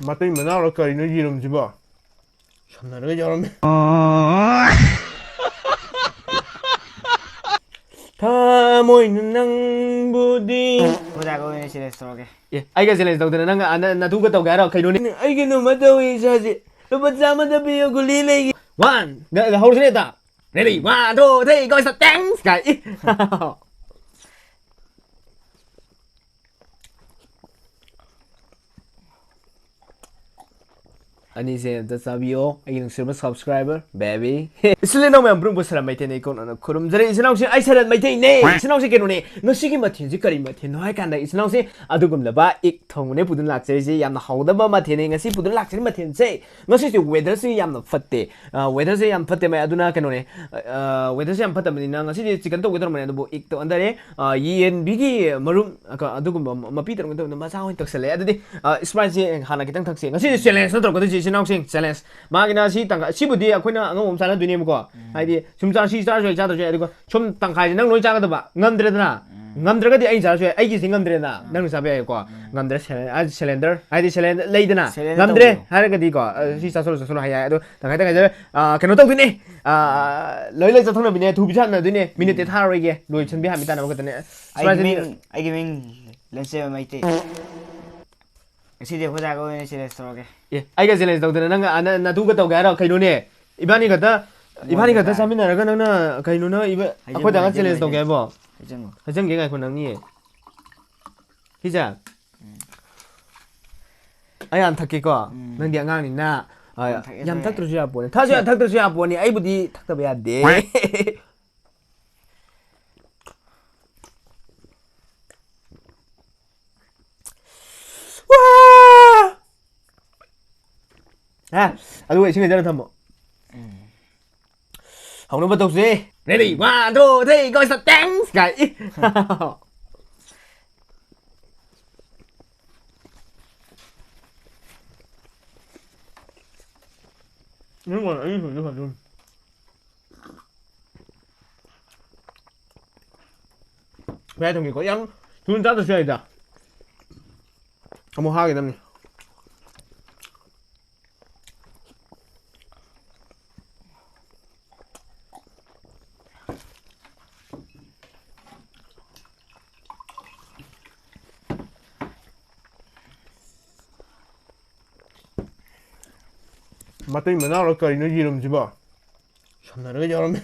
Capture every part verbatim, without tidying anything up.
ꯃꯇꯩ ꯃꯅꯥꯎꯔ ꯀꯔꯤꯅꯣ ꯌꯦꯔꯨꯝꯁꯤꯕꯣ? ꯁꯝꯅꯔꯒ ꯌꯥꯎꯔꯝꯃꯦ꯫ ꯊꯃꯣꯏꯅ ꯅꯪꯕꯨꯗꯤ꯫ ꯈꯨꯗꯥꯒ ꯑꯣꯏꯅ ꯁꯤꯗ ꯇꯧꯔꯒꯦ꯫ ꯑꯦ, ꯑꯩꯒ ꯆꯦꯂꯦꯟꯖ ꯇꯧꯗꯅ ꯅꯪ ꯅ-, ꯅꯇꯨꯒ ꯇꯧꯒꯦ ꯍꯥꯏꯔꯣ? ꯀꯩꯅꯣꯅꯦ? ꯑꯩ ꯀꯩꯅꯣꯝꯃ ꯇꯧꯏ ꯏꯁꯥꯁꯦ꯫ ꯂꯨꯄꯥ ꯆꯥꯝꯃꯗ ꯄꯤꯌꯣ ꯒꯨꯂꯤ ꯂꯩꯒꯦ꯫ ꯋꯥꯟ꯫ ꯒ-, ꯍꯧꯔꯁꯤꯅꯦ ꯍꯦꯛꯇ꯫ Ready? One, two, three, go, start. Thanks! ꯀꯥꯏ꯫ ꯏ꯫ ꯑꯅꯤꯁꯦ ꯑꯝꯇ ꯆꯥꯕꯤꯌꯣ, ꯑꯩꯒꯤ ꯅꯨꯡꯁꯤꯔꯕ subscriber, baby꯫ ꯏꯆꯤꯜ ꯏꯅꯥꯎ ꯃꯌꯥꯝ ꯄꯨꯝꯅꯃꯛꯄꯨ ꯁꯔꯝ ꯃꯩꯇꯩꯅ ꯏꯀꯣꯛꯅꯅ ꯈꯨꯔꯨꯝꯖꯔꯤ꯫ ꯏꯆꯤꯜ ꯏꯅꯥꯎꯁꯤꯡ, ꯑꯩ ꯁꯔꯝ ꯃꯩꯇꯩꯅꯦ꯫ ꯏꯆꯤꯜ ꯏꯅꯥꯎꯁꯤꯡ, ꯀꯩꯅꯣꯅꯦ, ꯉꯁꯤꯒꯤ ꯃꯊꯦꯜꯁꯤ ꯀꯔꯤ ꯃꯊꯦꯜꯅꯣ ꯍꯥꯏ ꯀꯥꯟꯗ, ꯏꯆꯤꯜ ꯏꯅꯥꯎꯁꯤꯡ, ꯑꯗꯨꯒꯨꯝꯂꯕ ꯏꯛ ꯊꯣꯡꯕꯅꯦ ꯄꯨꯗꯨꯅ ꯂꯥꯛꯆꯔꯤꯁꯦ꯫ ꯌꯥꯝꯅ ꯍꯥꯎꯗꯕ ꯃꯊꯦꯜꯅꯦ ꯉꯁꯤ ꯄꯨꯗꯨꯅ ꯂꯥꯛꯆꯔꯤ ꯃꯊꯦꯜꯁꯦ꯫ ꯉꯁꯤꯁꯦ weatherꯁꯤ ꯌꯥꯝꯅ ꯐꯠꯇꯦ꯫ ꯑ, weatherꯁꯦ ꯌꯥꯝ ꯐꯠꯇꯦ, ꯃ-, ꯑꯗꯨꯅ ꯀꯩꯅꯣꯅꯦ, ꯑ, weatherꯁꯦ ꯌꯥꯝ ꯐꯠꯇꯕꯅꯤꯅ ꯉꯁꯤꯗꯤ chicken ꯇꯧꯒꯦ ꯇꯧꯔꯝꯕꯅꯦ, ꯑꯗꯨꯕꯨ ꯏꯛ ꯇꯧꯍꯟꯗꯔꯦ꯫ ꯑ, ꯌꯦꯟꯕꯤꯒꯤ ꯃꯔꯨꯝ, ꯑ, ꯀ-, ꯑꯗꯨꯒꯨꯝꯕ ꯃ-, ꯃꯄꯤ ꯇꯧꯔꯝꯒꯦ ꯇꯧꯕꯗ ꯃꯆꯥ ꯑꯣꯏꯅ ꯇꯧꯁꯜꯂꯛꯑꯦ꯫ ꯑꯗꯨꯗꯤ, ꯑ, Spriteꯁꯦ ꯍꯥꯟꯅ ꯈꯤꯇꯪ ꯊꯛꯁꯦ꯫ ꯉꯁꯤꯗꯤ challengeꯅ ꯇꯧꯔꯛꯀꯗꯣꯏꯁꯦ, ꯏꯆꯤꯟ ꯏꯅꯥꯎꯁꯤꯡ, challenge꯫ ꯃꯥꯒꯤꯅ ꯁꯤ ꯇꯪꯈꯥꯏ, ꯁꯤꯕꯨꯗꯤ ꯑꯩꯈꯣꯏꯅ ꯑꯉꯧꯕ ꯑꯃ ꯆꯥꯟꯅꯗꯣꯏꯅꯦꯕꯀꯣ꯫ ꯎꯝ꯫ ꯍꯥꯏꯗꯤ, ꯁꯨꯝ ꯆꯥ-, ꯁꯤ ꯆꯥꯔꯁꯨ ꯌꯥꯏ, ꯆꯥꯗ꯭ꯔꯁꯨ ꯌꯥꯏ꯫ ꯑꯗꯨꯒ ꯁꯨꯝ ꯇꯪꯈꯥꯏꯁꯦ ꯅꯪ ꯂꯣꯏ ꯆꯥꯒꯗꯕ, ꯉꯝꯗ꯭ꯔꯦꯗꯅ꯫ ꯎꯝ꯫ ꯉꯝꯗ꯭ꯔꯒꯗꯤ ꯑꯩ ꯆꯥꯔꯁꯨ ꯌꯥꯏ, ꯑꯩꯒꯤꯁꯤ ꯉꯝꯗ꯭ꯔꯦꯗꯅ, ꯎꯝ꯫ ꯅꯪꯅ ꯆꯥꯕ ꯌꯥꯏꯀꯣ꯫ ꯎꯝ꯫ ꯉꯝꯗ꯭ꯔꯦ, ꯁꯦꯂꯦꯟ-, ꯑ, cylinder, ꯍꯥꯏꯗꯤ cylinder ꯂꯩꯗꯅ, cylinder ꯉꯝꯗ꯭ꯔꯦ ꯇꯧꯕꯤꯌꯣ꯫ ꯍꯥꯏꯔꯒꯗꯤꯀꯣ, ꯑ, ꯎꯝ꯫ ꯁꯤ ꯆꯥꯁꯜꯂꯣ, ꯆꯥꯁꯜꯂꯣ ꯍꯥꯏ ꯌꯥꯏ꯫ ꯑꯗꯣ ꯇꯪꯈꯥꯏ ꯇꯪꯈꯥꯏꯗ, ꯑ, ꯀꯩꯅꯣ ꯇꯧꯗꯣꯏꯅꯦ, ꯑ, ꯂꯣꯏ ꯂꯣꯏ ꯆꯠꯊꯣꯛꯅꯕꯤꯅꯦ, ꯊꯨꯕꯤ ꯁꯥꯟꯅꯗꯣꯏꯅꯦ, minute ꯎꯝ꯫ ꯊꯥꯔꯔꯣꯏꯒꯦ, ꯂꯣꯏꯁꯟꯕꯤ ꯍꯥꯟꯕꯤ ꯇꯥꯟꯅꯕ ꯈꯛꯇꯅꯦ꯫ ꯑꯩꯒꯤ ꯁꯨꯃꯥꯏꯅ ꯃꯤꯡ, ꯑꯩꯒꯤ ꯃꯤꯡ ꯂꯟꯆꯦꯟꯕ ꯃꯩꯇꯩ꯫ ꯉꯁꯤꯗꯤ ꯑꯩꯈꯣꯏ ꯗꯥꯒ ꯑꯣꯏꯅ challenge ꯇꯧꯔꯒꯦ꯫ ꯑꯦ, ꯑꯩꯒ challenge ꯇꯧꯗꯅ ꯅꯪ, ꯑ, ꯅ-, ꯅꯇꯨꯒ ꯇꯧꯒꯦ ꯍꯥꯏꯔꯣ? ꯀꯩꯅꯣꯅꯦ? ꯏꯕꯥꯅꯤ ꯈꯛꯇ, ꯃꯣꯏ ꯏꯕꯥꯅꯤ ꯈꯛꯇ ꯈꯛꯇ꯫ ꯆꯥꯃꯤꯟꯅꯔꯒ ꯅꯪꯅ ꯀꯩꯅꯣꯅ ꯏꯕ-, ꯍꯩꯖꯤꯜꯂꯨ, ꯑꯩꯈꯣꯏ ꯗꯥꯒ ꯍꯩꯖꯤꯜꯂꯨ, challenge ꯇꯧꯒꯦ ꯍꯩꯖꯤꯜꯂꯨ꯫ ꯍꯥꯏꯕꯣ? ꯍꯩꯖꯤꯜꯂꯨ꯫ ꯍꯩꯖꯟꯒꯦ, ꯉꯥꯏꯈꯣ, ꯅꯪꯅꯤ꯫ ꯁꯤꯁꯦ? ꯎꯝ꯫ ꯑꯩ ꯌꯥꯝ ꯊꯛꯀꯦꯀꯣ꯫ ꯎꯝ꯫ ꯅꯪꯗꯤ ꯑꯉꯥꯡꯅꯤꯅ, ꯑ, ꯌꯥꯝ ꯊꯛꯑꯦ, ꯌꯥꯝ ꯊꯛꯑꯦ꯫ ꯊꯛꯇ꯭ꯔꯁꯨ ꯌꯥꯄꯣꯠꯅꯤ꯫ ꯊꯛꯑꯁꯨ ꯌꯥꯝ ꯊꯛꯇ꯭ꯔꯁꯨ ꯌꯥꯄꯣꯠꯅꯤ꯫ ꯑꯩꯕꯨꯗꯤ ꯊꯛꯇꯕ ꯌꯥꯗꯦ꯫ ꯋꯥ! ꯍꯥ? ꯑꯗꯨꯒ ꯏꯁꯤꯡ ꯍꯩꯖꯔ ꯊꯝꯃꯣ꯫ ꯎꯝ꯫ ꯍꯧꯅꯕ ꯇꯧꯁꯦ꯫ Ready? One, two, three, go, start. Thanks! ꯀꯥꯏ꯫ ꯏ꯫ ꯅꯪ ꯑꯣꯏꯅ ꯑꯩ ꯍꯨꯏꯗꯣ ꯐꯗꯣꯏꯅꯤ꯫ ꯃꯌꯥꯏ ꯊꯝꯒꯦꯀꯣ꯫ ꯌꯥꯝ ꯊꯨꯅ ꯆꯥꯗ꯭ꯔꯁꯨ ꯌꯥꯏꯗ꯫ ꯑꯃꯨꯛ ꯍꯥꯒꯗꯕꯅꯤ꯫ ꯃꯇꯩ ꯃꯅꯥꯎꯔ ꯀꯔꯤꯅꯣ ꯌꯦꯔꯨꯝꯁꯤꯕꯣ? ꯁꯝꯅꯔꯒ ꯌꯥꯎꯔꯝꯃꯦ꯫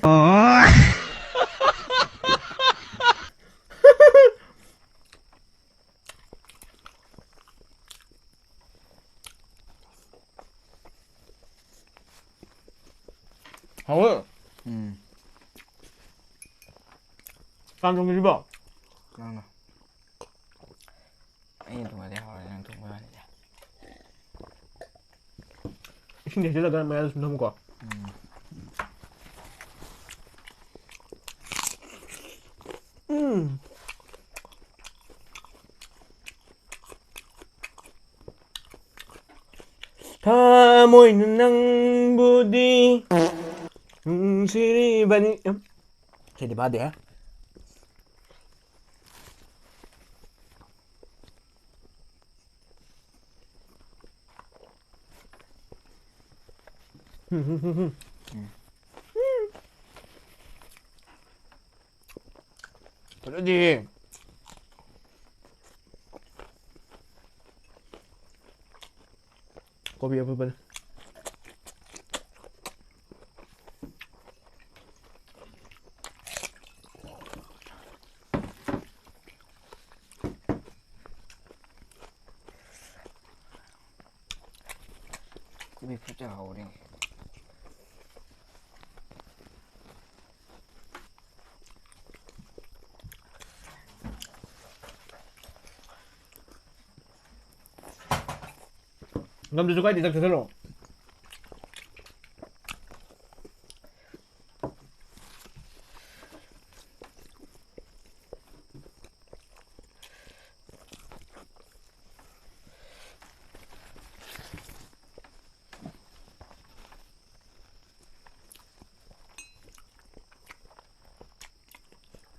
ꯍꯥꯎꯋꯦ꯫ ꯎꯝ꯫ ꯀꯅꯥ ꯊꯣꯡꯉꯤꯁꯤꯕꯣ? ꯅꯪꯅ꯫ ꯑꯩꯅ ꯊꯣꯡꯉꯗꯤ ꯍꯥꯎꯔꯦ, ꯅꯪ ꯊꯣꯡꯕꯩ ꯋꯥꯅꯤꯗ꯫ ꯏꯁꯤꯡ ꯍꯩꯖꯤꯜꯂꯒ ꯃꯌꯥꯏꯗ ꯁꯨꯝ ꯊꯝꯃꯨꯀꯣ꯫ ꯎꯝ꯫ ꯎꯝ꯫ ꯊꯃꯣꯏꯅ ꯅꯪꯕꯨꯗꯤ ꯅꯨꯡꯁꯤꯔꯤꯕꯅꯤ꯫ ꯎꯝ꯫ ꯁꯤꯗꯤ ꯐꯥꯗꯦ꯫ ꯐꯖꯗꯦꯍꯦ꯫ ꯀꯣꯕꯤ ꯑꯐꯨꯠꯄꯅꯦ꯫ ꯀꯣꯕꯤ ꯐꯨꯠꯆ ꯍꯧꯔꯦ꯫ ꯉꯝꯗ꯭ꯔꯁꯨ ꯀꯥꯏꯗꯦ, ꯆꯥꯛ ꯆꯥꯁꯤꯜꯂꯣ꯫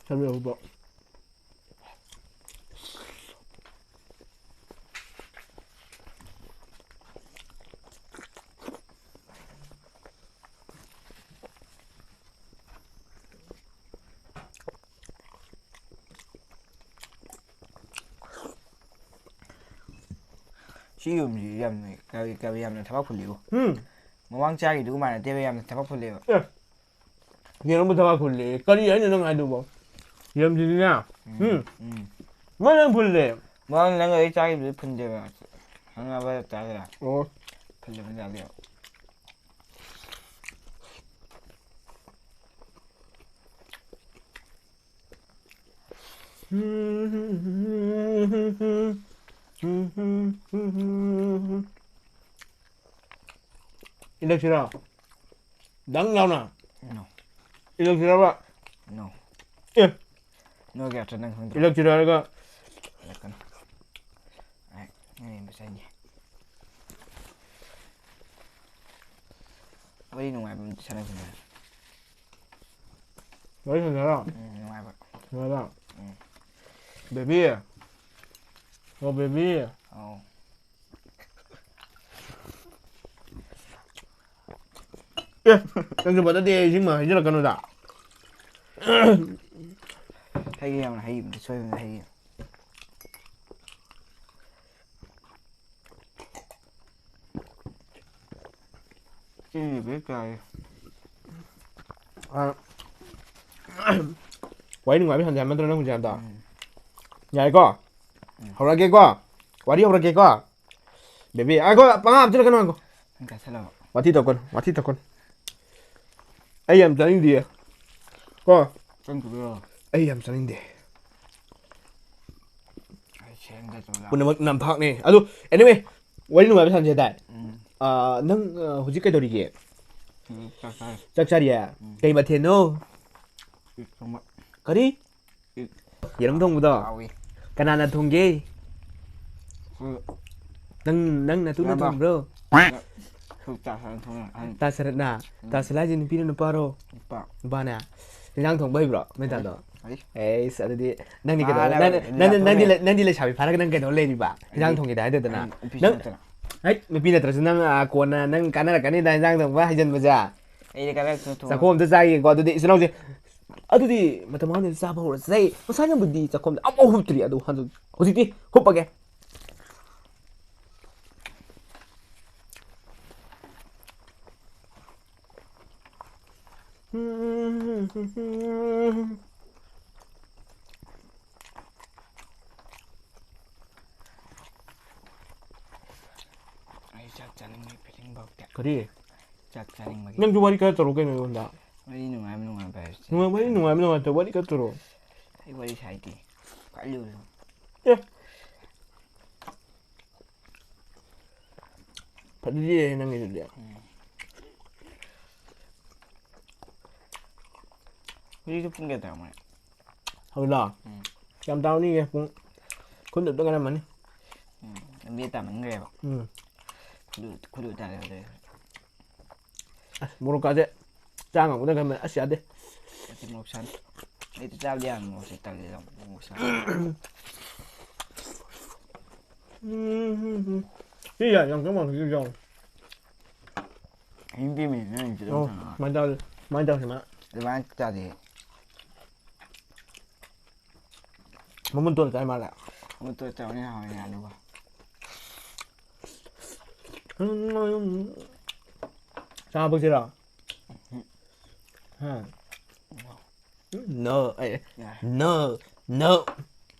ꯁꯝꯖꯦꯠ ꯑꯐꯨꯠꯄ꯫ ꯁꯤ ꯌꯨꯝꯁꯤ ꯌꯥꯝꯅ ꯀꯔꯤ ꯀꯔꯤ ꯌꯥꯝꯅ ꯊꯕꯛ ꯐꯨꯜꯂꯤꯕꯣ꯫ ꯎꯝ꯫ ꯃꯃꯥꯡ ꯆꯥꯈꯤꯗꯨꯒ ꯃꯥꯟꯅꯗꯦꯕ, ꯌꯥꯝꯅ ꯊꯕꯛ ꯐꯨꯜꯂꯦꯕ꯫ ꯌꯦꯔꯨꯝꯕꯨ ꯊꯕꯛ ꯐꯨꯜꯂꯦ꯫ ꯀꯔꯤ ꯍꯥꯏꯅꯣ ꯅꯪ ꯍꯥꯏꯗꯨꯕꯣ? ꯌꯦꯔꯨꯝꯁꯤꯗꯤꯅꯦ꯫ ꯎꯝ꯫ ꯃꯣꯏ ꯅꯪ ꯐꯨꯜꯂꯦ꯫ ꯃꯃꯥꯡ ꯅꯪꯒ ꯑꯩ ꯆꯥꯈꯤꯕꯗꯨꯗꯤ ꯐꯨꯟꯗꯦꯕ꯫ ꯈꯪꯉꯕ ꯆꯥꯒꯦꯔꯥ? ꯑꯣ꯫ ꯐꯨꯜꯂꯦꯕ ꯆꯥꯗꯦꯕ꯫ ꯏꯜꯂꯛꯁꯤꯔꯣ? ꯗꯪ ꯂꯥꯎꯅ꯫ No. ꯏꯜꯂꯛꯁꯤꯔꯕ? No. ꯑꯦ꯫ No ꯀꯌꯥ ꯅꯪ ꯈꯪꯗ꯭ꯔꯣ? ꯏꯜꯂꯛꯁꯤꯔꯣ ꯍꯥꯏꯔꯒ꯫ ꯏꯜꯂꯛꯀꯅꯨ꯫ ꯑꯩ ꯅꯪ ꯌꯦꯡꯕ ꯆꯠꯅꯤ꯫ ꯋꯥꯔꯤ ꯅꯨꯡꯉꯥꯏꯕ ꯑꯃ ꯁꯥꯟꯅꯁꯤꯅꯦ꯫ ꯋꯥꯔꯤ ꯁꯥꯟꯅꯔꯣ? ꯎꯝ, ꯅꯨꯡꯉꯥꯏꯕ꯫ ꯁꯥꯟꯅꯔꯣ? ꯎꯝ. Baby. ꯑꯣ, baby. ꯑꯧ. ꯑꯦ, ꯅꯪꯁꯨ ꯐꯖꯗꯦ, ꯏꯁꯤꯡ ꯃꯥꯡ ꯍꯩꯖꯤꯜꯂꯛꯀꯅꯨꯗ꯫ ꯍꯩꯒꯦ ꯌꯥꯝꯅ ꯍꯩꯕꯗꯤ ꯁꯣꯏꯕꯅ ꯍꯩꯒꯦ꯫ ꯆꯤꯅꯤ ꯕꯦꯛ ꯇꯥꯏ꯫ ꯑ, ꯋꯥꯔꯤ ꯅꯨꯡꯉꯥꯏꯕ ꯁꯥꯟꯅꯁꯦ ꯍꯥꯏꯕ ꯅꯠꯇ꯭ꯔꯣ ꯅꯪ ꯍꯧꯖꯤꯛ ꯍꯥꯏꯕꯗꯣ? ꯎꯝ. ꯌꯥꯔꯦꯀꯣ? ꯎꯝ. ꯍꯧꯔꯛꯑꯒꯦꯀꯣ? ꯋꯥꯔꯤ ꯍꯧꯔꯛꯀꯦꯀꯣ? Baby, ꯉꯥꯏꯈꯣ, ꯄꯉꯥ ꯍꯥꯞꯆꯤꯜꯂꯛꯀꯅꯨ, ꯉꯥꯏꯈꯣ꯫ ꯅꯪ ꯆꯥꯁꯜꯂꯕ? ꯋꯥꯊꯤ ꯇꯧꯀꯅꯨ, ꯋꯥꯊꯤ ꯇꯧꯀꯅꯨ꯫ ꯑꯩ ꯌꯥꯝ ꯆꯥꯅꯤꯡꯗꯤꯌꯦ꯫ ꯀꯣ? ꯆꯪ ꯇꯨꯗꯣꯏꯔꯣ? ꯑꯩ ꯌꯥꯝ ꯆꯥꯅꯤꯡꯗꯦ꯫ ꯑꯩ ꯁꯦꯝꯒꯦ ꯇꯧꯕ꯫ ꯄꯨꯝꯅꯃꯛ ꯅꯝꯊꯥꯛꯅꯦ꯫ ꯑꯗꯨ, anyway, ꯋꯥꯔꯤ ꯅꯨꯡꯉꯥꯏꯕ ꯁꯥꯟꯅꯁꯦ ꯇꯥꯏ꯫ ꯎꯝ. ꯑ, ꯅꯪ, ꯑ, ꯍꯧꯖꯤꯛ ꯀꯩꯗꯧꯔꯤꯒꯦ? ꯎꯝ, ꯆꯥꯛ ꯆꯥꯔꯤ꯫ ꯆꯥꯛ ꯆꯥꯔꯤꯌꯦ? ꯎꯝ. ꯀꯩ ꯃꯊꯦꯜꯅꯣ? ꯏꯛ ꯊꯣꯡꯕ꯫ ꯀꯔꯤ? ꯏꯛ. ꯌꯦꯔꯨꯝ ꯊꯣꯡꯕꯗꯣ? ꯍꯥꯎꯋꯤ꯫ ꯀꯅꯥꯅ ꯊꯣꯡꯒꯦ? ꯎꯝ. ꯅꯪ, ꯅꯪ ꯅꯇꯨꯅ ꯏꯌꯥꯝꯕ. ꯊꯣꯡꯕ꯭ꯔꯣ? ꯁꯨꯛ ꯆꯥꯛ ꯆꯥꯅ ꯊꯣꯡꯉꯦ꯫ ꯑꯍꯟ. ꯇꯥꯁꯔꯠꯅ? ꯎꯝ. ꯇꯥꯁꯔꯠ ꯍꯥꯏꯁꯦ ꯅꯨꯄꯤꯔꯣ ꯅꯨꯄꯥꯔꯣ? ꯅꯨꯄꯥ꯫ ꯅꯨꯄꯥꯅꯦ? ꯏꯟꯖꯥꯡ ꯊꯣꯡꯕ ꯍꯩꯕ꯭ꯔꯣ ꯅꯣꯏ ꯗꯥꯗꯣ? ꯍꯩ꯫ ꯑꯦꯁ, ꯑꯗꯨꯗꯤ ꯅꯪꯗꯤ ꯃꯥ ꯀꯩꯗꯧ-, ꯍꯥꯏꯔꯒ ꯅꯪ, ꯏꯟꯖꯥꯡ ꯅꯪꯗꯤ, ꯅꯪꯗꯤ, ꯊꯣꯡꯕ ꯂꯩ-, ꯅꯪꯗꯤ ꯂꯩꯁꯥꯕꯤ ꯐꯥꯔꯒ ꯅꯪ ꯀꯩꯗꯧ ꯂꯩꯔꯤꯕ? ꯏꯟꯖꯥꯡ ꯑꯩꯗꯤ ꯊꯣꯡꯒꯦꯗꯤ ꯍꯥꯏꯗꯗꯅ꯫ ꯑꯩ ꯅꯨꯄꯤꯁꯨ ꯅꯪ, ꯅꯠꯇꯅ꯫ ꯍꯩꯠ, ꯅꯨꯄꯤ ꯅꯠꯇ꯭ꯔꯁꯨ ꯅꯪ, ꯑ, ꯀꯣꯟꯅ ꯅꯪ ꯀꯥꯟꯅꯔꯛꯀꯅꯤꯗ ꯏꯟꯖꯥꯡ ꯊꯣꯡꯕ ꯍꯩꯖꯟꯕꯁꯦ꯫ ꯑꯩꯗꯤ ꯀꯗꯥꯏ ꯊꯣꯡ-, ꯊꯣꯡ-, ꯆꯥꯛꯈꯣꯝ ꯑꯝꯇ ꯆꯥꯒꯦꯀꯣ, ꯑꯗꯨꯗꯤ ꯏꯆꯤꯟ ꯏꯅꯥꯎꯁꯦ꯫ ꯑꯗꯨꯗꯤ ꯃꯇꯝ ꯃꯥꯡꯗꯅ ꯆꯥꯕ ꯍꯧꯔꯁꯦ꯫ ꯉꯁꯥꯏꯅꯕꯨꯗꯤ ꯆꯥꯛꯈꯣꯝꯗ ꯑꯃꯐꯥꯎ ꯍꯨꯞꯇ꯭ꯔꯤ, ꯑꯗꯨ ꯍꯧꯖꯤꯛ-, ꯍꯧꯖꯤꯛꯇꯤ ꯍꯨꯞꯄꯒꯦ꯫ ꯑꯩ ꯆꯥꯛ ꯆꯥꯅꯤꯡꯕꯒꯤ feeling ꯐꯥꯎꯗꯦ꯫ ꯀꯔꯤ? ꯆꯥꯛ ꯆꯥꯅꯤꯡꯕꯒꯤ꯫ ꯅꯪꯁꯨ ꯋꯥꯔꯤ ꯈꯔ ꯇꯧꯔꯣ ꯀꯩꯅꯣ ꯑꯩꯉꯣꯟꯗ꯫ ꯋꯥꯔꯤ ꯅꯨꯡꯉꯥꯏꯕ ꯅꯨꯡꯉꯥꯏꯕ ꯍꯥꯏꯕꯁꯤ ꯅꯨꯡꯉꯥꯏ-, ꯋꯥꯔꯤ ꯅꯨꯡꯉꯥꯏꯕ ꯅꯨꯡꯉꯥꯏꯇꯕ ꯋꯥꯔꯤ ꯈꯔ ꯇꯧꯔꯣ꯫ ꯑꯩ ꯋꯥꯔꯤ ꯁꯥꯏꯗꯤ꯫ ꯈ꯭ꯋꯥꯏ ꯂꯨꯕ꯫ ꯑꯦ꯫ ꯐꯖꯗꯦꯍꯦ ꯅꯪꯒꯤꯗꯨꯗꯤ꯫ ꯎꯝ꯫ ꯍꯧꯖꯤꯛꯁꯨ ꯄꯨꯡ ꯀꯌꯥ ꯇꯥꯔꯝꯃꯒꯦ? ꯍꯧꯖꯤꯛꯂꯣ? ꯎꯝ꯫ ꯌꯥꯝ ꯇꯥꯔꯝꯅꯤꯌꯦ, ꯄꯨꯡ ꯈꯨꯟꯗ ꯑꯝꯇ ꯉꯥꯏꯔꯝꯃꯅꯤ꯫ ꯎꯝ, ꯂꯝꯕꯤ ꯇꯥꯃꯟꯈ꯭ꯔꯦꯕ꯫ ꯎꯝ꯫ ꯈꯨꯗꯨ-, ꯈꯨꯗꯨ ꯇꯥꯔꯦ ꯍꯧꯖꯤꯛ꯫ ꯑꯁ, ꯃꯣꯔꯣꯛꯀꯥꯁꯦ ꯆꯥ ꯉꯝꯒꯗ꯭ꯔꯥ ꯈꯟꯕꯅꯦ꯫ ꯑꯁ, ꯌꯥꯗꯦ꯫ ꯑꯩꯗꯤ ꯃꯣꯔꯣꯛ ꯁꯥꯅ-, ꯑꯩꯗꯤ ꯆꯥꯕꯗꯤ ꯌꯥꯝ ꯃꯣꯔꯣꯛꯁꯦ ꯇꯜꯂꯦ ꯑꯗꯨꯝ, ꯃꯣꯔꯣꯛ ꯁꯥꯕ꯫ ꯎꯝ, ꯎꯝ, ꯎꯝ꯫ ꯁꯤ ꯌꯥꯏ, ꯌꯥꯝ ꯀꯟꯅ ꯃꯣꯔꯣꯛ ꯁꯤꯁꯨ ꯌꯥꯎ꯫ ꯍꯤꯡꯕꯤꯃꯤ, ꯅꯪ ꯁꯤꯗ ꯑꯣ, ꯊꯝꯃꯒ꯫ ꯁꯨꯃꯥꯏꯅ ꯇꯧꯔꯁꯤ, ꯁꯨꯃꯥꯏꯅ ꯇꯧꯔꯁꯤ, ꯃꯥ꯫ ꯑꯗꯨꯃꯥꯏꯅ ꯆꯥꯗꯦ꯫ ꯃꯃꯨꯟ ꯇꯣꯠꯂ ꯆꯥꯏ ꯃꯥꯜꯂꯦ꯫ ꯃꯃꯨꯟ ꯇꯣꯠꯂ ꯆꯥꯕꯅ ꯍꯥꯎꯋꯤꯅꯦ ꯑꯂꯨꯒ꯫ ꯆꯥ ꯍꯥꯞꯄꯛꯁꯤꯔꯣ? ꯍꯥ? No, ꯑꯩ, ꯌꯥꯔꯦ꯫ No, no,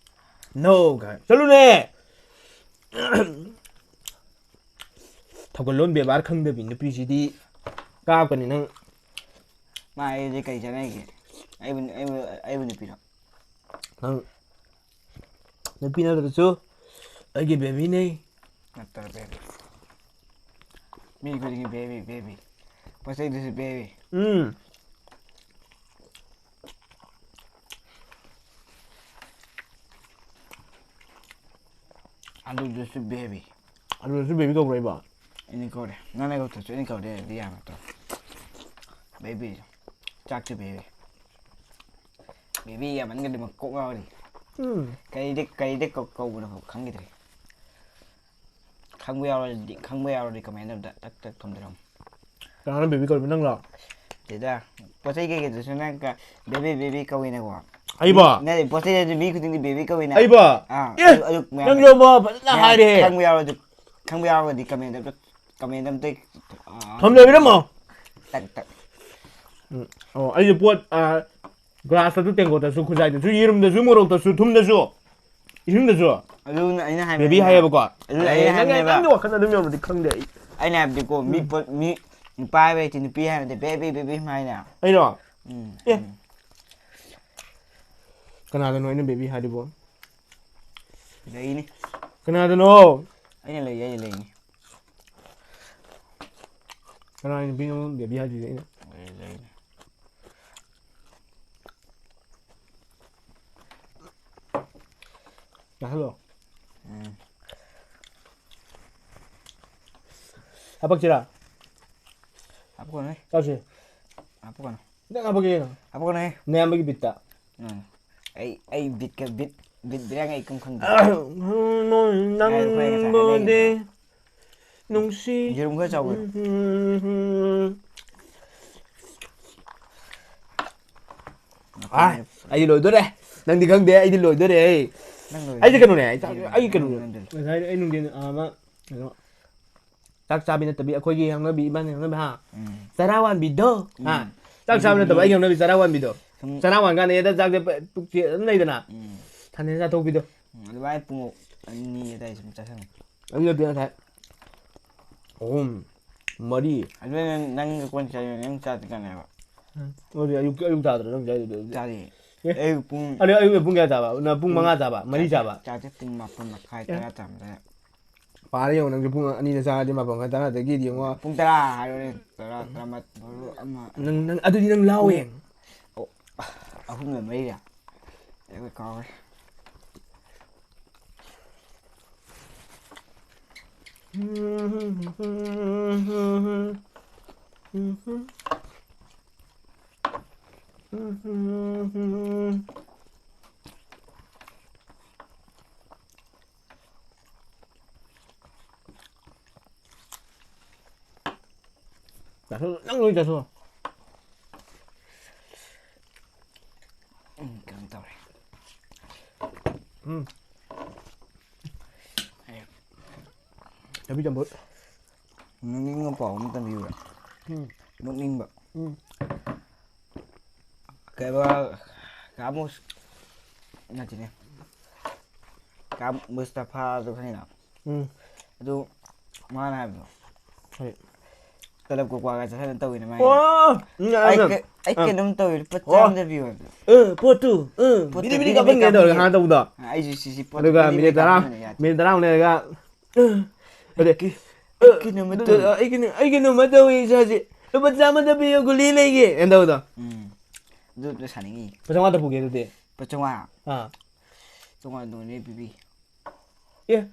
no ꯀꯥꯏ꯫ ꯆꯠꯂꯨꯅꯦ! ꯊꯧꯒꯜꯂꯣꯟ ꯕꯦꯕꯥꯔ ꯈꯪꯗꯕꯤ ꯅꯨꯄꯤꯁꯤꯗꯤ ꯀꯥꯞꯀꯅꯤ ꯅꯪ꯫ ꯃꯥ ꯑꯩꯗꯤ ꯀꯩ ꯆꯥꯟꯅꯔꯤꯒꯦ? ꯑꯩꯕꯨ, ꯑꯩꯕꯨ, ꯑꯩꯕꯨ ꯅꯨꯄꯤꯔꯣ? ꯅꯪ ꯅꯨꯄꯤ ꯅꯠꯇ꯭ꯔꯁꯨ ꯑꯩꯒꯤ baby ꯅꯦ꯫ ꯅꯠꯇ꯭ꯔ baby꯫ ꯃꯤ ꯈꯨꯗꯤꯡꯒꯤ baby, baby꯫ ꯄꯣꯠ ꯆꯩꯗꯨꯁꯨ baby꯫ ꯎꯝ꯫ ꯑꯂꯨꯗꯨꯁꯨ baby꯫ ꯑꯂꯨꯗꯨꯁꯨ baby ꯀꯧꯕ꯭ꯔꯣ ꯑꯩꯕꯣ? ꯑꯩꯅ ꯀꯧꯔꯦ꯫ ꯅꯪꯅ ꯀꯧꯗ꯭ꯔꯁꯨ ꯑꯩꯅ ꯀꯧꯔꯦ, ꯑꯗꯨꯗꯤ ꯌꯥꯕ ꯅꯠꯇ꯭ꯔꯣ? Baby꯫ ꯆꯥꯛꯁꯨ baby꯫ Baby ꯌꯥꯝꯃꯟꯒ꯭ꯔꯗꯤ ꯃꯀꯣꯛ ꯉꯥꯎꯔꯅꯤ꯫ ꯎꯝ꯫ ꯀꯔꯤꯗ, ꯀꯔꯤꯗ ꯀꯧ-, ꯀꯧꯕꯅꯣ ꯈꯪꯈꯤꯗ꯭ꯔꯦ꯫ ꯈꯪꯕ ꯌꯥꯎꯔꯗꯤ, ꯈꯪꯕ ꯌꯥꯎꯔꯗꯤ comment ꯑꯝꯇ ꯇꯛ ꯇꯛ ꯊꯝꯕꯤꯔꯝꯃꯨ꯫ ꯀꯅꯥꯅꯣ baby ꯀꯧꯔꯤꯕ, ꯅꯪꯂꯣ? ꯅꯠꯇꯦꯗ, ꯄꯣꯠ ꯆꯩ ꯀꯩꯀꯩꯗꯁꯨ ꯅꯪ ꯀ-, baby, baby ꯀꯧꯏꯅꯀꯣ꯫ ꯑꯩꯕꯣ? ꯅꯠꯇꯦ, ꯄꯣꯠ ꯆꯩꯗꯁꯨ ꯃꯤ ꯈꯨꯗꯤꯡꯒꯤ baby ꯀꯧꯏꯅ꯫ ꯑꯩꯕꯣ? ꯑꯥ, ꯑꯦ, ꯑꯗꯨ, ꯑꯗꯨ ꯃꯌꯥꯝ ꯅꯪꯁꯨ ꯑꯃ ꯐꯖꯅ ꯃꯌꯥꯝ ꯍꯥꯏꯔꯦ꯫ ꯈꯪꯕ ꯌꯥꯎꯔꯗꯤ, ꯈꯪꯕ ꯌꯥꯎꯔꯒꯗꯤ comment ꯑꯝꯇ, comment ꯑꯝꯇ, ꯑꯥ, ꯊꯝꯖꯕꯤꯔꯝꯃꯣ꯫ ꯇꯛ ꯇꯛ꯫ ꯎꯝ꯫ ꯑꯣ, ꯑꯩꯁꯨ ꯄꯣꯠ, ꯑ, ꯒ꯭ꯂꯥꯁꯇꯁꯨ, ꯇꯦꯡꯀꯣꯠꯇꯁꯨ, ꯈꯨꯖꯥꯏꯗꯁꯨ, ꯌꯦꯔꯨꯝꯗꯁꯨ, ꯃꯣꯔꯣꯛꯇꯁꯨ, ꯊꯨꯝꯗꯁꯨ, ꯏꯁꯤꯡꯗꯁꯨ ꯑꯗꯨꯅ ꯑꯩꯅ ꯍꯥꯏꯕꯅꯦ꯫ ꯕꯦꯕꯤ ꯍꯥꯏꯌꯦꯕꯀꯣ꯫ ꯑꯗꯨꯅ ꯑꯩꯅ ꯑꯦ, ꯅꯪ, ꯍꯥꯏꯕꯅꯦꯕ꯫ ꯅꯪꯒꯤ ꯋꯥꯈꯜ ꯑꯗꯨꯝ ꯌꯧꯅꯗꯤ ꯈꯪꯗꯦ ꯑꯩ꯫ ꯑꯩꯅ ꯍꯥꯏꯕꯗꯤꯀꯣ, ꯃꯤ ꯎꯝ꯫ ꯄꯣꯠ, ꯃꯤ ꯅꯨꯄꯥ ꯍꯥꯏꯕ ꯂꯩꯇꯦ, ꯅꯨꯄꯤ ꯍꯥꯏꯕꯗꯤ ꯕꯦꯕꯤ, ꯕꯦꯕꯤ ꯍꯥꯏꯅ꯫ ꯑꯩꯔꯣ? ꯎꯝ, ꯑꯦ꯫ ꯎꯝ꯫ ꯀꯅꯥꯗꯅꯣ ꯑꯩꯅ ꯕꯦꯕꯤ ꯍꯥꯏꯗꯨꯕꯣ? ꯂꯩꯅꯤ꯫ ꯀꯅꯥꯗꯅꯣ? ꯑꯩꯅ ꯂꯩ, ꯑꯩꯅ ꯂꯩꯅꯤ꯫ ꯀꯅꯥꯒꯤ ꯅꯨꯄꯤꯅꯣ ꯕꯦꯕꯤ ꯍꯥꯏꯗꯨꯗꯤ ꯑꯩꯅ? ꯂꯩ, ꯂꯩꯅꯤ꯫ ꯆꯥꯁꯜꯂꯣ꯫ ꯎꯝ꯫ ꯍꯥꯄꯛꯁꯤꯔꯥ? ꯍꯥꯞꯄꯛꯀꯅꯨꯍꯦ꯫ ꯆꯥꯁꯤ꯫ ꯍꯥꯞꯄꯛꯀꯅꯨ꯫ ꯈꯤꯇꯪ ꯍꯥꯄꯛꯀꯦ ꯀꯩꯅꯣ꯫ ꯍꯥꯞꯄꯛꯀꯅꯨꯍꯦ꯫ ꯅꯌꯥꯝꯕꯒꯤ ꯕꯤꯠꯇ꯫ ꯎꯝ꯫ ꯑꯩ, ꯑꯩ ꯕꯤꯠꯀ ꯕꯤꯠ, ꯕꯤꯠ ꯕꯤꯔꯥꯡ ꯑꯩ ꯀꯩꯝ ꯈꯪꯗꯦ꯫ ꯉꯥꯏꯈꯣ, ꯑꯩ ꯉꯁꯥꯏ ꯅꯪꯕꯨꯗꯤ ꯍꯥꯏꯅꯈꯤꯕꯗꯣ꯫ ꯅꯨꯡꯁꯤ꯫ ꯌꯦꯔꯨꯝ ꯈꯔ ꯆꯥꯎꯕ꯫ ꯑꯥ, ꯑꯩꯗꯤ ꯂꯣꯏꯗꯣꯔꯦ꯫ ꯅꯪꯗꯤ ꯈꯪꯗꯦ, ꯑꯩꯗꯤ ꯂꯣꯏꯗꯣꯔꯦ꯫ ꯅꯪ ꯂꯣꯏꯗꯣꯔꯦ꯫ ꯑꯩꯗꯤ ꯀꯩꯅꯣꯅꯦ, ꯑꯩ ꯆꯥꯛ-, ꯌꯦꯔꯨꯝ, ꯑꯩ ꯀꯩꯅꯣꯅꯦ꯫ ꯌꯦꯔꯨꯝ ꯅꯝꯖꯜꯂꯨ꯫ ꯉꯁꯥꯏ ꯑꯩ ꯅꯨꯡꯊꯤꯟ, ꯑꯥ, ꯑꯃ, ꯀꯩꯅꯣ, ꯆꯥꯛ ꯆꯥꯕꯤ ꯅꯠꯇꯕꯤ ꯑꯩꯈꯣꯏꯒꯤ ꯍꯧꯅꯕꯤ, ꯏꯕꯥꯅꯤ ꯍꯧꯅꯕꯤ, ꯍꯥ? ꯎꯝ꯫ ꯆꯔꯥ ꯋꯥꯟꯕꯤꯗꯣ, ꯍꯥ? ꯎꯝ꯫ ꯆꯥꯛ ꯆꯥꯕ ꯅꯠꯇꯕ ꯑꯩꯒꯤ ꯍꯧꯅꯕꯤ ꯆꯔꯥ ꯋꯥꯟꯕꯤꯗꯣ꯫ ꯁꯨꯝ ꯆꯔꯥ ꯋꯥꯟ ꯀꯥꯟꯗ ꯍꯦꯛꯇ ꯆꯥꯛꯁꯦ ꯄ-, ꯄꯨꯛꯁꯦ ꯑꯗꯨꯝ ꯂꯩꯗꯅ꯫ ꯎꯝ꯫ ꯊꯟꯅ ꯆꯥꯊꯣꯛꯄꯤꯗꯣ꯫ ꯎꯝ, ꯑꯗꯨꯃꯥꯏꯅ ꯄꯨꯡ ꯑꯅꯤ ꯑꯗꯥꯏ ꯁꯨꯝ ꯆꯥꯁꯟꯕ꯫ ꯑꯅꯤ ꯅꯠꯇꯦ ꯉꯁꯥꯏ꯫ ꯑꯍꯨꯝ, ꯃꯔꯤ꯫ ꯑꯗꯨ ꯅꯪ, ꯅꯪꯒ ꯀꯣꯟ ꯆꯥꯏ, ꯅꯪ ꯆꯥꯗ꯭ꯔꯤ ꯀꯥꯟꯗꯅꯦꯕ꯫ ꯎꯝ꯫ ꯑꯗꯨꯗꯤ ꯑꯌꯨꯛ, ꯑꯌꯨꯛ ꯆꯥꯗ꯭ꯔꯣ ꯅꯪ ꯆꯥꯏꯗꯨꯗꯤ ꯑꯗꯨꯗꯤ? ꯆꯥꯗꯦ꯫ ꯑꯦ? ꯑꯌꯨꯛ ꯄꯨꯡ ꯑꯗꯨ ꯑꯌꯨꯛꯅ ꯄꯨꯡ ꯀꯌꯥ ꯆꯥꯕ? ꯅ ꯄꯨꯡ ꯃꯉꯥ ꯆꯥꯕ? ꯃꯔꯤ ꯆꯥꯗꯦ, ꯆꯥꯕ? ꯆꯥꯗꯦ, ꯄꯨꯡ ꯃꯥꯄꯟ ꯃꯈꯥꯏ, ꯑꯦ? ꯇꯔꯥ ꯆꯥꯕꯗ꯫ ꯄꯥꯔꯦ ꯌꯦꯡꯉꯣ, ꯅꯪꯁꯨ ꯄꯨꯡ ꯑꯅꯤꯗ ꯆꯥꯔꯗꯤ ꯃꯥꯄꯟ ꯃꯈꯥꯏ ꯇꯔꯥꯗꯒꯤꯗꯤ ꯌꯦꯡꯉꯣ꯫ ꯄꯨꯡ ꯇꯔꯥ ꯍꯥꯏꯔꯣꯅꯦ, ꯇꯔꯥ, ꯇꯔꯥꯃꯥꯊꯣꯏ, ꯕꯥꯔꯣ, ꯑꯃ꯫ ꯅꯪ, ꯅꯪ, ꯑꯗꯨꯗꯤ ꯅꯪ ꯂꯥꯎꯋꯦ꯫ ꯄꯨꯡ, ꯑꯣ, ꯑꯍꯨꯝꯂ ꯃꯔꯤꯔ? ꯑꯩ ꯀꯥꯎꯔꯦ꯫ ꯆꯥꯊꯣꯛ, ꯅꯪ ꯂꯣꯏ ꯆꯥꯊꯣꯛ꯫ ꯎꯝ, ꯀꯩꯅꯣ ꯇꯧꯔꯦ꯫ ꯎꯝ꯫ ꯑꯩ ꯊꯕꯤ ꯆꯝꯐꯨꯠ꯫ ꯅꯣꯛꯅꯤꯡꯕ ꯄꯥꯎ ꯑꯃ ꯇꯝꯕꯤꯌꯨꯔꯥ? ꯎꯝ꯫ ꯅꯣꯛꯅꯤꯡꯕ꯫ ꯎꯝ꯫ ꯀꯥ ꯃꯨꯁ-, ꯅꯠꯇꯦꯅꯦ, ꯀꯥ ꯃꯨꯁꯇꯐꯥꯗꯣ ꯈꯪꯉꯤꯅ? ꯎꯝ꯫ ꯑꯗꯨ ꯃꯥꯅ ꯍꯥꯏꯕꯗꯣ, ꯀꯔꯤ? ꯇꯂꯞ ꯀꯣꯛꯄꯒ ꯆꯠꯊꯗꯅ ꯇꯧꯋꯤꯅꯦ ꯃꯥꯏ꯫ ꯑꯣ! ꯎꯝ, ꯑꯩ ꯎꯝ, ꯀ-, ꯑꯩ ꯎꯝ꯫ ꯀꯩꯅꯣꯝ ꯇꯧꯋꯤ, ꯂꯨꯄꯥ ꯑꯣ꯫ ꯆꯥꯝꯗ ꯄꯤꯌꯣ ꯍꯥꯏꯕꯗꯣ꯫ ꯑ, ꯄꯣꯠꯇꯨ, ꯑ, ꯄꯣꯠꯇꯨ ꯕꯤꯔꯤ ꯕꯤꯔꯤ ꯕꯤꯔꯤ ꯀꯥꯞꯍꯟꯒꯦ ꯀꯥꯞꯍꯟꯒꯦ꯫ ꯇꯧꯔꯒ ꯍꯥꯟꯅ ꯇꯧꯕꯗꯣ꯫ ꯑ, ꯑꯩꯁꯨ ꯁꯤꯁꯤ ꯄꯣꯠꯇꯨ ꯑꯗꯨꯒ ꯕꯤꯔꯤ ꯕꯤꯔꯤ ꯃꯤꯅꯤꯠ ꯇꯔꯥ, ꯀꯥꯞꯍꯟꯒꯦ ꯌꯥꯗꯦ꯫ ꯃꯤꯅꯤꯠ ꯇꯔꯥꯃꯨꯛ ꯂꯩꯔꯒ, ꯑ, ꯑꯗꯩ, ꯑꯩ ꯀꯤ-, ꯑ, ꯑꯩ ꯀꯩꯅꯣꯝꯃ ꯑꯗꯨ, ꯇꯧꯋꯤ꯫ ꯑꯩ ꯀꯩꯅꯣ-, ꯑꯩ ꯀꯩꯅꯣꯝꯃ ꯇꯧꯋꯤ ꯏꯁꯥꯁꯦ꯫ ꯂꯨꯄꯥ ꯆꯥꯝꯃꯗ ꯄꯤꯌꯣ, ꯒꯨꯂꯤ ꯂꯩꯒꯦ, ꯍꯥꯏꯅ ꯇꯧꯕꯗꯣ꯫ ꯎꯝ꯫ ꯑꯗꯨ ꯑꯝꯇ ꯁꯥꯅꯤꯡꯉꯤ꯫ ꯂꯨꯄꯥ ꯆꯥꯝꯃꯉꯥꯗ ꯄꯨꯒꯦ ꯑꯗꯨꯗꯤ꯫ ꯂꯨꯄꯥ ꯆꯥꯝꯃꯉꯥ? ꯑꯥ꯫ ꯆꯥꯝꯃꯉꯥ ꯅꯣꯡ ꯅꯤꯅꯤ ꯄꯤꯕꯤ꯫ ꯑꯦ,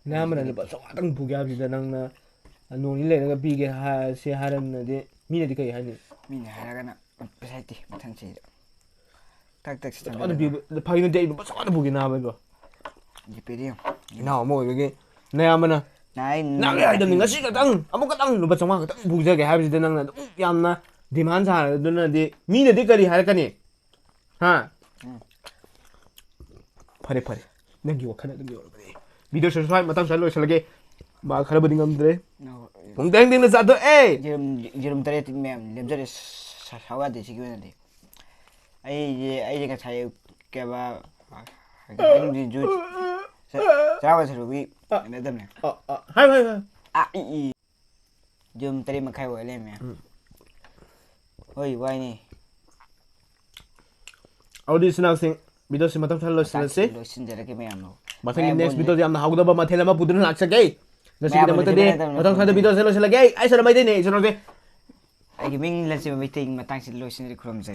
ꯅꯌꯥꯝꯕꯅ ꯂꯨꯄꯥ ꯆꯥꯝꯃꯉꯥꯗꯪ ꯄꯨꯒꯦ ꯍꯥꯏꯕꯁꯤꯗ ꯅꯪꯅ ꯅꯣꯡ ꯅꯤꯅꯤ ꯂꯩꯔꯒ ꯄꯤꯒꯦ ꯍꯥꯏ-, ꯁꯤ ꯍꯥꯏꯔꯝꯃꯗꯤ ꯃꯤꯅꯗꯤ ꯀꯩ ꯍꯥꯏꯅꯤ? ꯃꯤꯅ ꯍꯥꯏꯔꯒꯅ ꯄꯩꯁꯥ ꯂꯩꯇꯦ, ꯃꯊꯪ ꯆꯍꯤꯗ꯫ ꯊꯛ ꯊꯛ ꯂꯨꯄꯥ ꯆꯥꯝꯃꯉꯥꯗ ꯁꯤꯖꯤꯟꯅꯗꯅ꯫ ꯄꯤꯕ-, ꯐꯥꯒꯤ ꯅꯠꯇꯦ, ꯑꯩ ꯂꯨꯄꯥ ꯆꯥꯝꯃꯉꯥꯗ ꯄꯨꯒꯦ ꯅꯥꯕ ꯑꯩꯕꯣ꯫ ꯖꯤꯄꯦꯗ ꯌꯦꯡꯉꯣ꯫ ꯏꯅꯥꯎ ꯑꯃ ꯑꯣꯏꯕꯒꯤ ꯅꯌꯥꯝꯕꯅ ꯅꯥꯏ ꯅꯪ ꯅꯥꯏ ꯍꯥꯏꯗꯕꯅꯤ, ꯅꯥꯏ꯫ ꯉꯁꯤ ꯈꯛꯇꯪ, ꯑꯃꯨꯛ ꯈꯛꯇꯪ ꯂꯨꯄꯥ ꯆꯥꯝꯃꯉꯥ ꯈꯛꯇꯪ ꯄꯨꯖꯒꯦ ꯍꯥꯏꯕꯁꯤꯗ ꯅꯪꯅ ꯑꯗꯨꯝ ꯌꯥꯝꯅ demand ꯁꯥꯔꯗꯨꯅꯗꯤ ꯃꯤꯅꯗꯤ ꯀꯔꯤ ꯍꯥꯏꯔꯛꯀꯅꯤ? ꯍꯥ? ꯎꯝ꯫ ꯐꯔꯦ, ꯐꯔꯦ꯫ ꯅꯪꯒꯤ ꯋꯥꯈꯜ ꯑꯗꯨꯝ ꯌꯧꯔꯕꯅꯦ꯫ Video ꯁꯦ ꯁ꯭ꯋꯥꯏ ꯃꯇꯥꯡ ꯁ꯭ꯋꯥꯏ ꯂꯣꯏꯁꯤꯜꯂꯒꯦ꯫ ꯃꯥ ꯈꯔꯕꯨꯗꯤ ꯉꯝꯗ꯭ꯔꯦ꯫ ꯅꯣ꯫ ꯄꯨꯡ ꯇꯦꯡ ꯇꯦꯡꯅ ꯆꯥꯊꯣꯛꯑꯦ꯫ ꯌꯦꯔꯨꯝ, ꯌꯦꯔꯨꯝ ꯇꯔꯦꯠꯇꯤ ꯃꯌꯥꯝ ꯂꯦꯝꯖꯔꯦ꯫ ꯁꯥ-, ꯁꯥꯎ ꯌꯥꯗꯦ ꯁꯤꯒꯤ ꯑꯣꯏꯅꯗꯤ꯫ ꯑꯩꯁꯦ, ꯑꯩꯁꯦ ꯉꯁꯥꯏ ꯀꯩꯕ, ꯉꯁꯥꯏ ꯅꯨꯡꯊꯤꯟꯁꯨ ꯆ-, ꯆꯔꯥ ꯋꯥꯟꯁꯤꯜꯂꯨꯕꯒꯤ ꯑ, ꯀꯩꯅꯣ ꯇꯧꯕꯅꯦ꯫ ꯑ, ꯑ, ꯍꯥꯏꯌꯨ, ꯍꯥꯏꯌꯨ, ꯍꯥꯏꯌꯨ꯫ ꯑ, ꯏ, ꯏ꯫ ꯌꯨꯝ ꯇꯔꯦꯠ ꯃꯈꯥꯏ ꯑꯣꯏ ꯂꯩꯔꯝꯃꯦ꯫ ꯎꯝ꯫ ꯍꯣꯏ, ꯋꯥꯏꯅꯦ꯫ ꯑꯗꯨꯗꯤ ꯏꯆꯤꯟ ꯏꯅꯥꯎꯁꯤꯡ, video ꯁꯤ ꯃꯇꯝ ꯈꯔ ꯂꯣꯏꯁꯤꯜꯂꯁꯤ꯫ ꯃꯇꯥꯡꯁꯤꯗ ꯂꯣꯏꯁꯤꯟꯖꯔꯒꯦ ꯃꯌꯥꯝ꯫ ꯃꯊꯪꯒꯤ ꯃꯌꯥꯝ next ꯑꯣꯏꯅ video ꯗ ꯌꯥꯝꯅ ꯍꯥꯎꯒꯗꯕ ꯃꯊꯦꯜ ꯑꯃ ꯄꯨꯗꯨꯅ ꯂꯥꯛꯆꯒꯦ꯫ ꯃꯌꯥꯝ ꯉꯁꯤꯒꯤꯗꯃꯛꯇꯗꯤ ꯑꯣꯏꯅ ꯃꯇꯝ ꯈꯔꯗ ꯂꯣꯏꯁꯤꯟꯖꯔꯒꯦ꯫ Video ꯁꯦ ꯂꯣꯏꯁꯤꯜꯂꯒꯦ꯫ ꯑꯩ ꯁꯣꯔ ꯃꯩꯇꯩꯅꯦ, ꯏꯆꯤꯟ ꯏꯅꯥꯎꯁꯦ꯫ ꯑꯩꯒꯤ ꯃꯤꯡ ꯂꯟꯆꯦꯟꯕ ꯃꯩꯇꯩꯒꯤ ꯃꯇꯥꯡꯁꯤꯗ ꯂꯣꯏꯁꯤꯟꯖꯔꯒꯦ, ꯈꯨꯔꯨꯝꯖꯔꯤ꯫